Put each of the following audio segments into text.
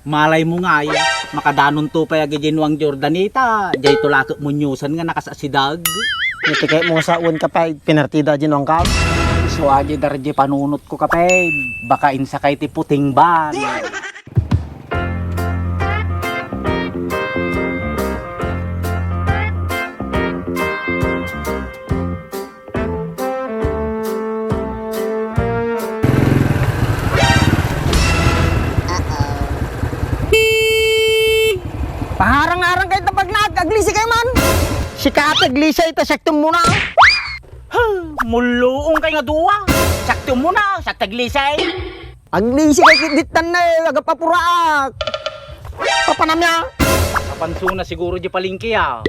Malay mo nga ay, makadanon to pa yung ginwang Jordanita. Jay tulakot mo nyusan nga nakasasidag. Natikay mo sa uwan kapay, pinartida dyan ang kam. So aja darje panunot ko kapay, baka insakay ti puting ban. Paharang-harang kayo tapag nag-aglisi kayo man. Si Kataglisa ito, sakto mo na. Muluong kay nga duwa. Sakto mo na, sa taglisay. Aglisi kayo kiditan na eh, agapapuraak. Papanamya. Kapanso na siguro di palingki ah.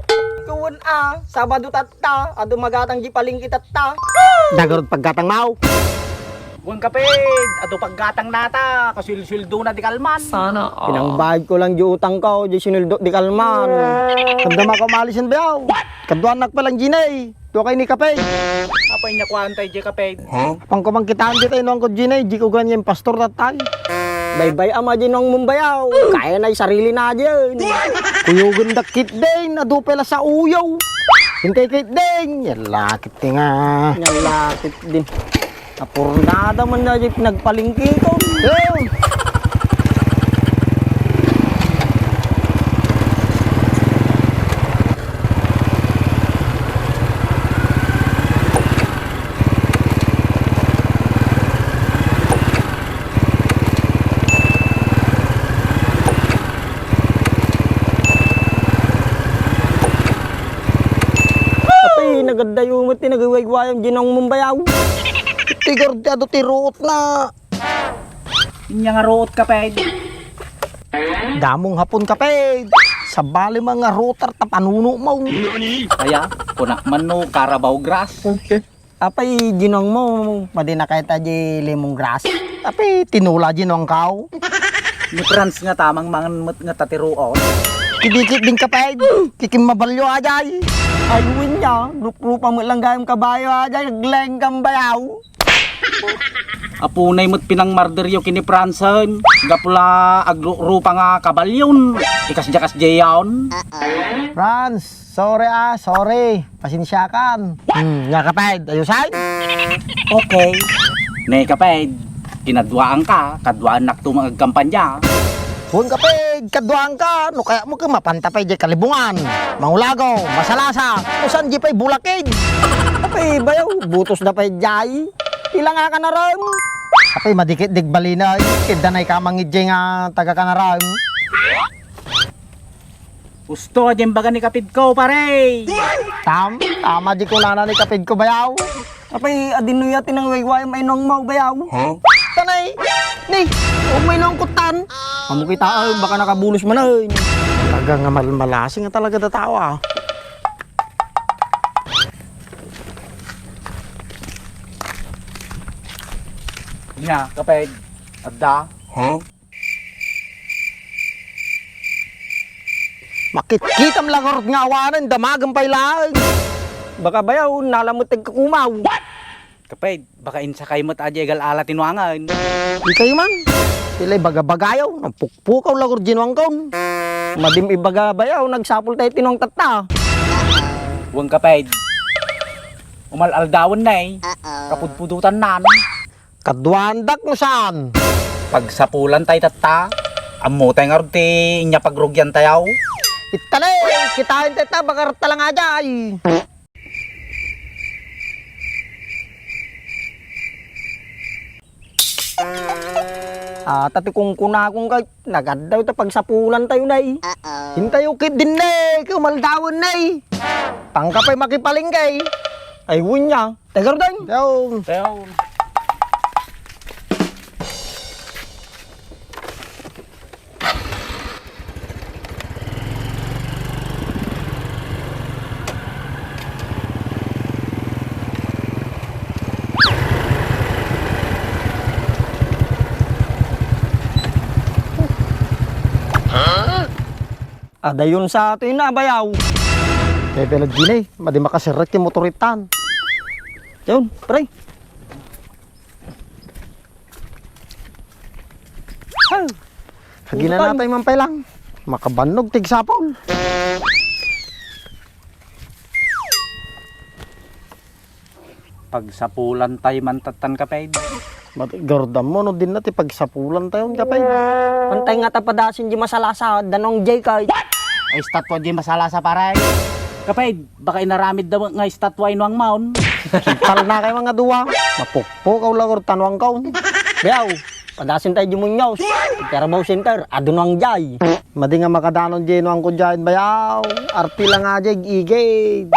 Kuwan Sabado tatta, ado magatang di palingki tatta. Dagarot paggatang mau. Huwag kapit, ato paggatang nata, kasil-sildo na di kalman. Sana all. Pinangbayad ko lang di utang ko, di sinuldo di kalman. Kamdama ko malisan bayaw. Kaduanak pa lang ginay. Do kay ni kapay. Apay niya kuantay di kapit. Pangkumang kitaan di tayo nung ko ginay, di ko ganyan pastor tatay. Baybay ama din ng mumbayaw. Kaya na'y sarili na dyan. Kuyugan dakit din, ado pala sa uyaw. Hintay kit din. Yalakit nga. Yalakit din. Apurnada man na yung pinagpalingki ko. Yo! Apay, nagadayo mo tinagaway-wayang ginang mumbayaw. Tigor dado tiruot na. Inya nga root kapit. Damong hapon kaped. Sa bali mga router tapanuno mo. Kaya, kunak man no, Carabao grass. Apay ginong mo, pwede na kahit di lemongrass. Apay tinula ginong kao. Ni Franz nga tamang mangan nga tatiruot. Kidikit din kaped. Kikim mabalyo ajay. Ayuin niya, rupa mo lang gayong kabayo ajay, nagleng kang bayaw. Apunay mo't pinang marderyo kini Franzen. Gapula agrupa nga kabalyon. Ikas-jakas jayon. Franz, sorry. Pasensyakan. Nga kaped, ayusay? Okay. Nay kaped, kinadwaan ka, kadwaan nakto mga kampanya. Huwag kaped, kadwaan ka. No kaya mo ka mapantapay di kalibungan. Mangulago, masalasa. Usan di pa'y bulakid. Apay bayaw, butos na pa'y jay. Ilang nga ka na rin. Apay madikit dig balina. Kidanay ka mangidjay nga taga ka na rin. Gusto din baga ni kapid ko pare. Tama di ko nana ni kapid ko bayaw. Apay adinuya tinang wayway may nong mau bayaw. Tanay, ni, huwag may nong kutan. Amo kita ay, baka nakabulos man ay. Taga nga malasing nga talaga datawa. Nya kaped, adda. Makit-kitam lang orot nga awanan, damagang pailaan. Baka bayaw, nalamot kumaw. Kaped, baka insakay mo't aja egal ala tinwangan. Di kayo man. Sila'y baga-bagayaw, napukpukaw lang orot ginwang kong. Madim ibaga-bayaw, nagsapol tayo tinwang tata. Huwag kaped. Umal-aldawon na eh. Kapudpudutan nan. Kadwandak mo saan? Pagsapulan tayo tata. Amo tayo nga rin inya pagrugyan tayo. Italay, kitain tata, baka rata lang aja ay. Tati kung kunakong kay, nagadaw ta pagsapulan tayo na eh. Hintay ukit din na eh, kumaldawon na eh. Pangkapay makipaling kay. Ay, wunya. Tegar din. Yo. Tayo. Dayon sa ato na bayaw. Kaya pala gini, madi makasirat yung motoritan. Yun, pre. Hagi na natay mampay lang. Makabanog tigsapol. Pagsapulan tayo mantatan kapay. Gordam mo no din natin pagsapulan tayo kapay. Pantay nga tapadasin di masalasa danong jay kay. Ay statwa di masala sa paray. Kapay, baka inaramid daw nga statwa inuang maun. Tal na kay mga duwa. Mapukpo kaw lagor tanwang kaw. Biyaw, padasin tayo di munyaw. Terbaw center, adunong jay. Madi nga makadanon di nuang ko jayin bayaw. Arti lang nga jay igay.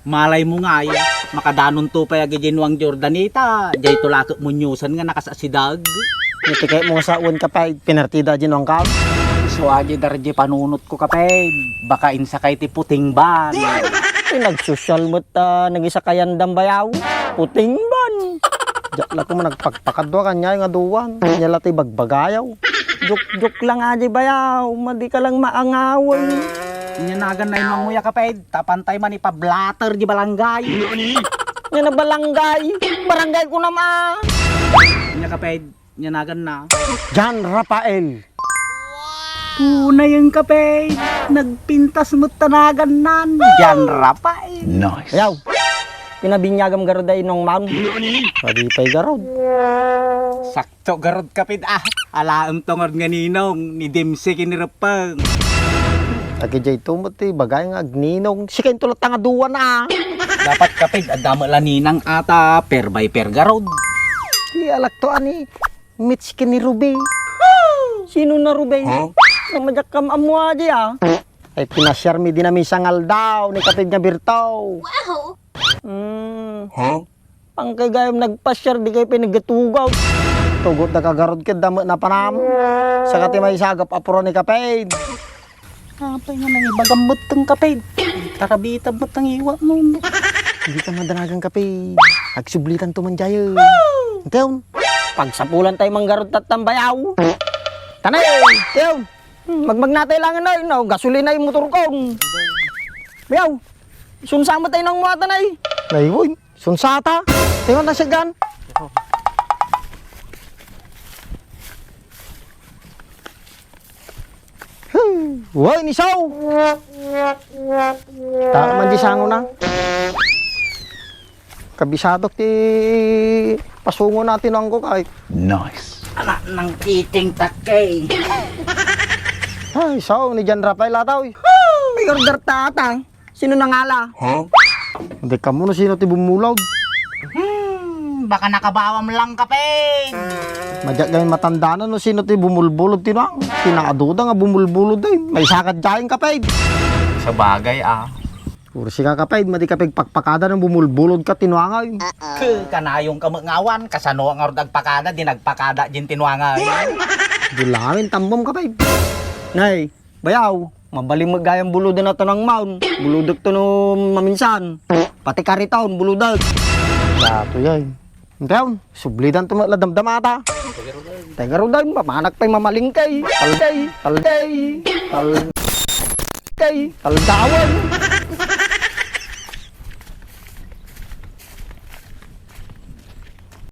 Malay mo nga ay, makadanon to pa yung ginuang Jordanita. Jay tulakot mo nyusan nga nakasasidag. Nitikay mo sa uwan kapay, pinartida di nuang kaw. So agi darje panunot ko kapay, baka insa kay ti puting ban. Nagsosyal mo't nagisakayan dambayaw. Puting ban. Diyak ko mo nagpagpakadwa kanya nga duwan. Kanya lati bagbagayaw. Juk lang aja bayaw. Madi ka lang maangaway. Nyanagan na yung nguya kapay, tapantay man ipablatter di balangay. Yan na balangay. Barangay ko na ma. Nya kapay, nyanagan na. John Rafael. Tunay yung kapay, nagpintas mo tanagan nan. Yan rapay. Nice. Bayaw. Pinabinyagam garoday nung man. Madi pa'y garod. Sakto garod kapit alaam tongod nga ninong, ni Dimsi kinirapang. Lagi jay tumot bagay nga agninong. Sikain tulad nga duwa na. Dapat kapit, adama laninang ata, per by per garod. Di alak to ani. Mitch ni Ruby. Sino na Ruby? Namadyak kam amo aja Ay pinasyar mi din namin sangal daw ni kapit nga birtaw. Wow. Pangkagayam nagpasyar di kayo pinagatugaw. Tugot na kagarod ka damo na panam. Sa kati may sagap apuro ni kapit. Kapay nga nang ibagamot tong kapay. Tarabita mo tang iwa mo. Hindi ka madanagang kapit. Agsublitan to man jayo. Teon. Pagsapulan tayo manggarod at tambayaw. Tanay! Teon! Magmagnatay lang na no, gasolina yung motor ko. Biyaw, sunsama tayo ng mga tanay. Naiwoy, sunsata. Tingnan na siya gan. Woy, nisaw. Man di sango na. Kabisadok ti pasungo natin ang ko kahit. Nice. Anak ng kiting takay. Ay, so, ni John Rafael ataw. May order tatang. Sino nangala? Hindi ka muna sino ti bumulaw. Baka nakabawam lang kapay. Madyak gamin matanda na no sino ti bumulbulod ti nang. Tinakaduda nga bumulbulod din. May sakad dyan kapay. Sa bagay Ursi ka kapay, madi kapag pakpakada ng bumulbulod ka tinuangay. Kanayong kamangawan, kasano ang ordag pakada, di nagpakada din tinuangay. Dulangin tambom kapay. Nay, bayaw, mabaling magayang buludan na to ng maun. Buludok to no maminsan. Pati karitaon, buludag. Dato yan. Dayon, sublidan to maladamdamata. Tegarudan, mamanak pa'y mamalingkay. Talday, taldawan.